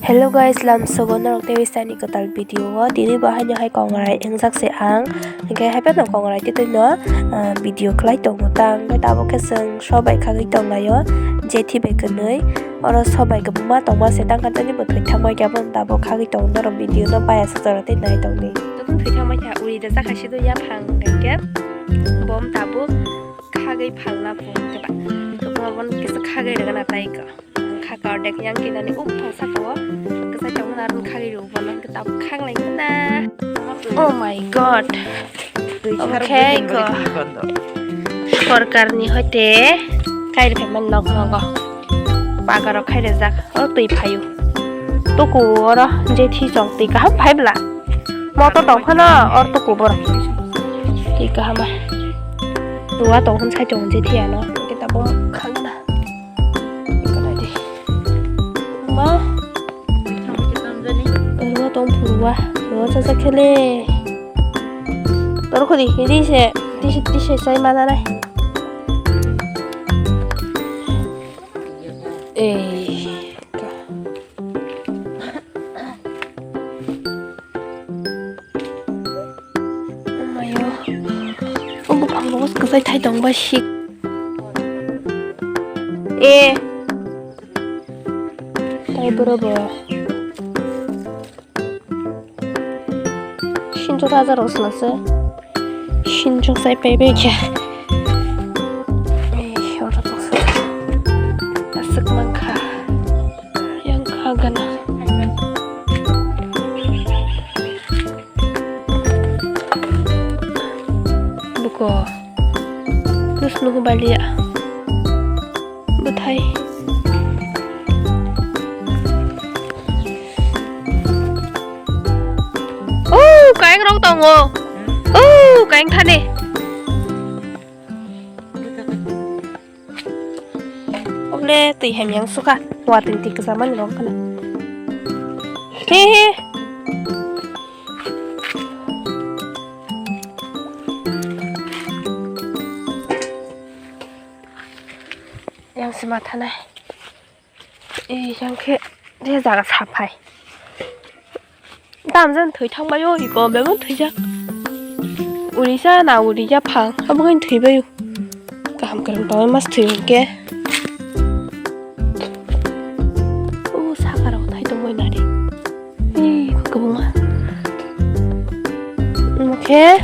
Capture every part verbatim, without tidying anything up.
Hello guys, lamsogo norok tei sani kwtal video o tini bo haino hai kongrai wngjak se ang, hwnkhe haiphano kongrai tei twino, ah, video khlai tongo ta, hwnkhe tabuk khe chwng sobai khagwi tonglaio jethi bai kwnwi, oro sobai kwbangma tongma se tangkha tei bo thwi thangma khe abono tabuk khagwi tongo norok video no bai aswk jora tei nai tongdi. Jotono thwi thangma kha uri da jakha sido yaphang hwnkhe bom tabuk khagwi phalna phung khe ba kwbangma bono kisa khagwi rwgana tai kha. Ang kha ka ordek yang kinani uk thong saka o. Kwchai tongmani aro khagwi rw bono hwnkhe tabuk khang lai mano. Oh my God. Omo khe ko sorkarni hoite khairi phaimani nok nogo. Paga rok khai rijak. O twi phaio. Tuku oro jethi chong twi kaham phai bwla. Moto tong phano or tuku borok. Twi kaham. Ruwa tong phano sai tong jethi ano. Kita bo khang na. Ikolai di. Ma. Ruwa tong phuru wa. Ruwa cha cha khele. Tor khudi, di se, di se, di se sai mana nai. Eh. Mayo. O buphang bo kwchai thai tong ba sik. E. Tai boro bo. Sinjo raja rok swnam se. Sinjo sai pai bai khe. Ei, oro tong se. Aswk man kha. Yang kha gana. Buko. Kusnu baliya. Bwthai. O, kaingrok tongo. O, kaing thani. Oble twi hamyang sukha. Watwi twi kwcham ani rok khna. He he. Yang se mathanai. Ei, yang khe je jaga saphai. Tamjani thwi thangbaio, iko bebak thwijak. Uri sa na uri yaphang, abo khe thwibaio. Kaham kwrwng tongwi mas thwi hwnkhe. O saka rok thai tongbai nari. Ei, kwbangma. Omo khe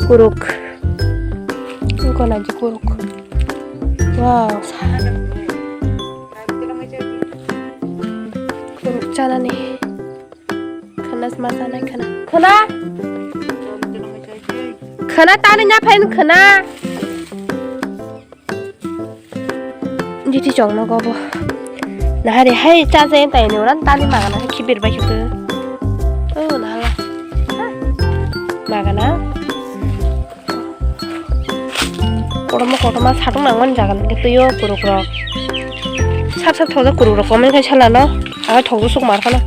kuruk. Iko naidi kuruk. Wow. Kuruk chanani. Khana sma chanai khana. Khana. Khana tani nya phain khana. Jiti chong nogo bo. Nahari hai cha jai tai ni uran tani magana hai khibir bai khibir. Oh, nahala. Magana. Kotorma kotorma satung nangmani jaga nangkhe twiyo kurukrok. Sak sak thokjak kurukrok, comment khai salano. Aga thokjak suk mar khano.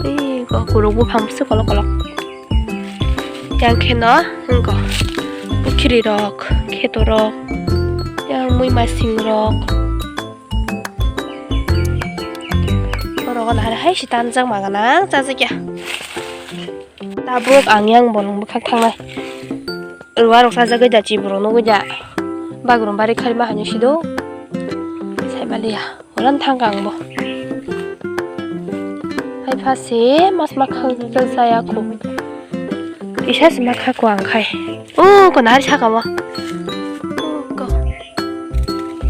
Tei kuruk buphang bwswk kolok kolok. Yang kheno wngkha pukhiri rok, kheto rok, yang mui masing rok. Borok nahar hai se tanjak magana chajakya. Tabuk ang yang bolong bwkhak thangnai. Ruwa rok sajagwi da, chiborok nugwi da. Bagrum bari kharima hanwi sido. Saimaliya. Ulan thangkha ang bo. Hai pha se mas ma khang khang saya khu. Isa se ma kha ko ang khai. O ko nahar saka wa. O ko.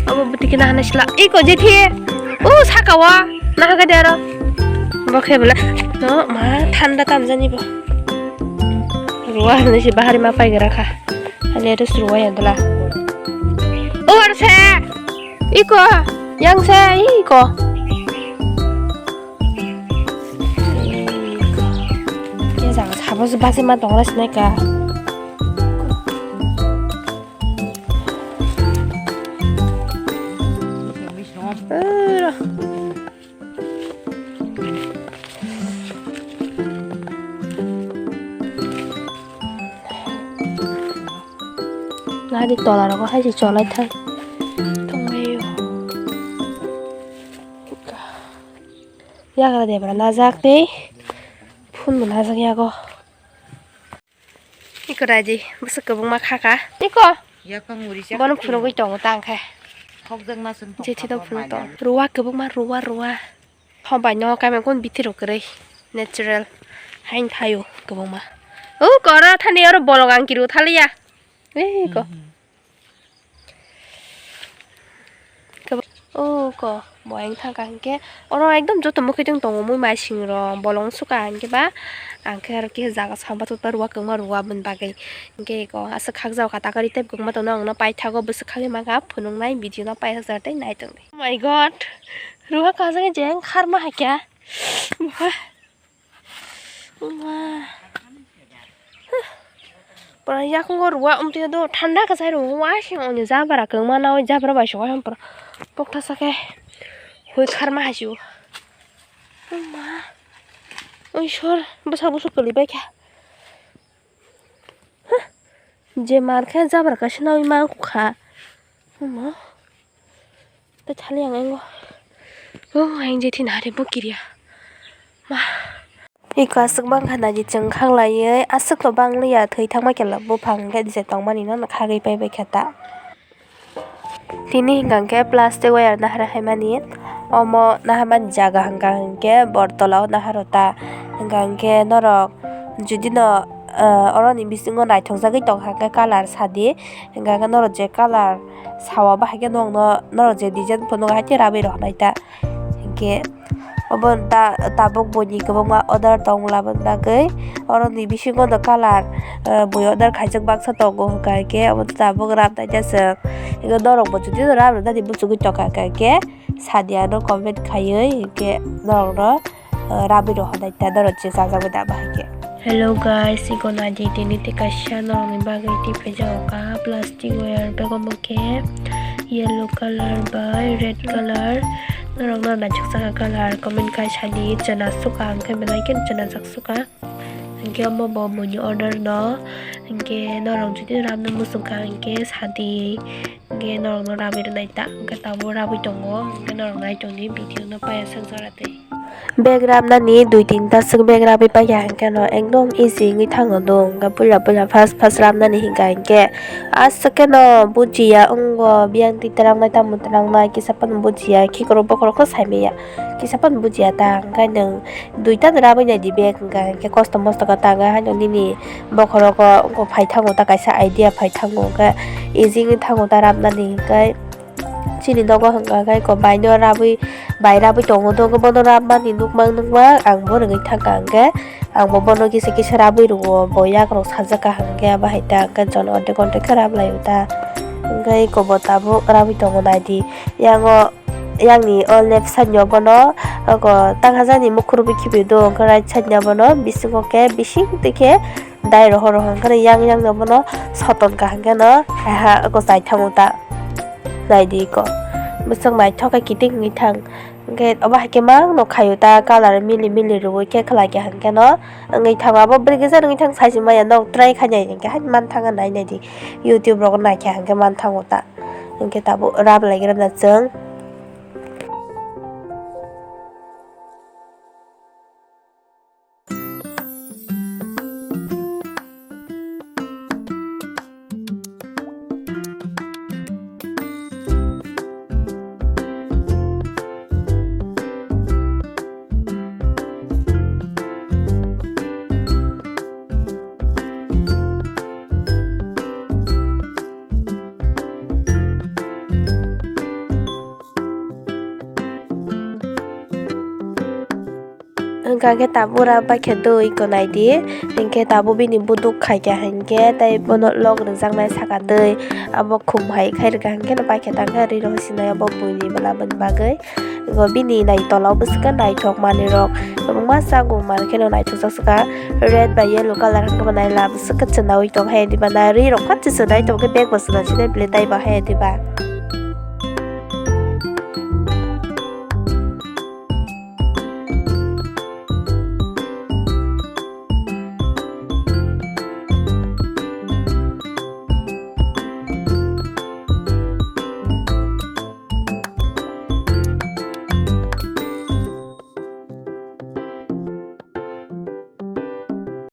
Abo bwtwi khe nahana sila. Iko jethi. O saka wa. Naha gadi aro. Bo khe bela. No ma thanda tamjani bo. Ruwa hwnwi se bahari ma pai gra kha. Hali aro se ruwa ya dala. O aro se. Iko. Yang se iko. Iko. Yang sabo se basi ma tongra sinai ka. Nari tola rogo hai se cholai thang tonglaio. Yagra debra najak tei phunbo najak yago. Iko daji bwswk kwbangma khaka. Iko. Yakung uri chak. Bono phunugwi tongo ta hwnkhe. Khokjakma chwng tong. Jethi tong phunuk tong. Ruwa kwbangma ruwa ruwa. Hobai no kami kun bithi rok kwrwi. Natural. Hain thaio kwbangma. O kora thani oro bolong ang kiru thaliya. Ei ko. Mhm. Kebo-, oh, ko, bo ayang thangkha hwnkhe, oro ekdom joto mwkhwtwng tongo, mui mai sing rok, bolong sukha hwnkhe ba, ang khe aro kisa jaga sambato ta ruwa kwbangma ruwa aboni bagwi. Hwnkhe ko, aswk khakjagao kha, takari tei kwbangma tongo, ang no paithago bwswk khagwi mankha, phunuknai video no paithakjak tei naitongdi. Oh my God, ruwa kwchangwi jeng kharma hai kha. Wah. Wah. Pura yakungo ruwa wngtwi do thanda kwchai rwo wasing oni jabra kwngma nawi jabra bai sokha pura pokthasa khe hui kharma hai se o. Wngma. Oi sor bwsa bwswk kwlwi bai kha. Je mar khe jabra kaisa nawi ma kha. Wngma. Tei thali ang engo. Oh, ang je thina hari bo kiriya. Ma. Iko aswk bang kha naidi chwng khanglaiwi aswk to bang liya thwi thangma kela buphang hwnkhe je tongmani no khagwi pai bai kha ta. Tini hwnkha hwnkhe plastic wire nahar haimani omo naharmani jaga hwnkha hwnkhe bor tola o naharo ta hwnkha hwnkhe norok judino oroni bisingo naithokjagwi tongkha hwnkhe colour sadi hwnkha hwnkhe norok je colour sawa bahai khe norokno norok je design phunukgo hai khe rabwi rw hwnai ta. Hinkhe obo ta-, tabuk buini kwbangma order tong laboni bagwi oroni bisingo no colour, ah, bui order khaijak baksa tongo hwnkha hinkhe obo tabuk rab naida chwng. Hinkhe norokbo jodi rab rwnani muchungwi tongkha hinkhe sadi ano comment khaiwi hinkhe norokno, ah, rabwi rw hwnai ta norok je chajagwi da bahai khe. Hello guys, iko naidi tini tei kaisa norokni bagwi twi phaijago ka plastic wire bag omo khe yellow colour bai red colour. Norok no naithok saka colour comment khai sadi chwna suka hwnkhe belai kheno chwna jak suka. Hwnkhe omo bo buini order no hwnkhe norok jodi rabna muchungkha hwnkhe sadi. Hwnkhe norokno rabwi rwnai ta, hwnkhe tabuk rabwi tongo, hwnkhe norok naitongdi video no paiya sak jora twi. Bag rabnani dui tinta swk bag rabwi paiya hwnkhe no ekdom easy wngwi thango do, hwnkhe puila puila fast fast rabnani hwnkha hwnkhe aswk kheno bujiya wngo, biyang twi twlangnai tamo twlangnai kisa phano bujiya, khikrok bokhorok khe saimanya kisa phano bujiya ta, hwnkhe nwng duita no rabwi naidi bag hwnkha hwnkhe kosto mosto khe ta wngkha haino nini bokhorogo wngkha phai thango ta kaisa idea phai thango hwnkhe easy wngwi thango ta rabnani hwnkhe chini nogo hwnkha khe eko bai no rabwi bai rabwi tongo do bono rabmani nukmang nukmang ang bo rwgwi thangkha hwnkhe ang bo bono kisa kisa rabwi rwo bo yakrok sajak kaham hwnkhe abo hai ta hwnkhe jon ordek ordek khe rab laio ta hwnkhe eko bo tabuk rabwi tongo naidi yango. Yang ni o left side ni obono oko tang hajani mukhurubui khibido, hwnkhe right side ni obono bisingo khe bising twi khe dai rohor rohor, hwnkhe yang yang ni obono soton kaham khe no hai ha oko chai thango ta. Naidi iko bwswk naithok khe kiting wngwi thang, hwnkhe obo hai khe mang no khaio ta colour mili mili rwui khe khlai khe hwnkhe no wngwi thango. Abo bwrwi kisa wngwi thang sai se maya nok try khai nai hwnkhe hai man thang nai naidi YouTube rogo naikha hwnkhe man thango ta. Hwnkhe tabuk rab lai gra na chwng. Hwnkha khe tabuk rab bai khe dui iko naidi, hinkhe tabuk bini buduk khaikha hinkhe tei bono lok rwjaknai saka dui, abo khum hai khai rwkha hinkhe no paikha tangkhe ri rw sinai abo buini bwla bwni bagwi. Ego bini nai tola o bwswk khe naithok manwi rok kwbangma chago man kheno naithok jak swkha. Red bai yellow colour hwnkhe bo nai la bwswk khe chwnaui tong hai diba na ri rok phat se chwnai tong khe bag bo chwna sinai bwle tai bo hai diba.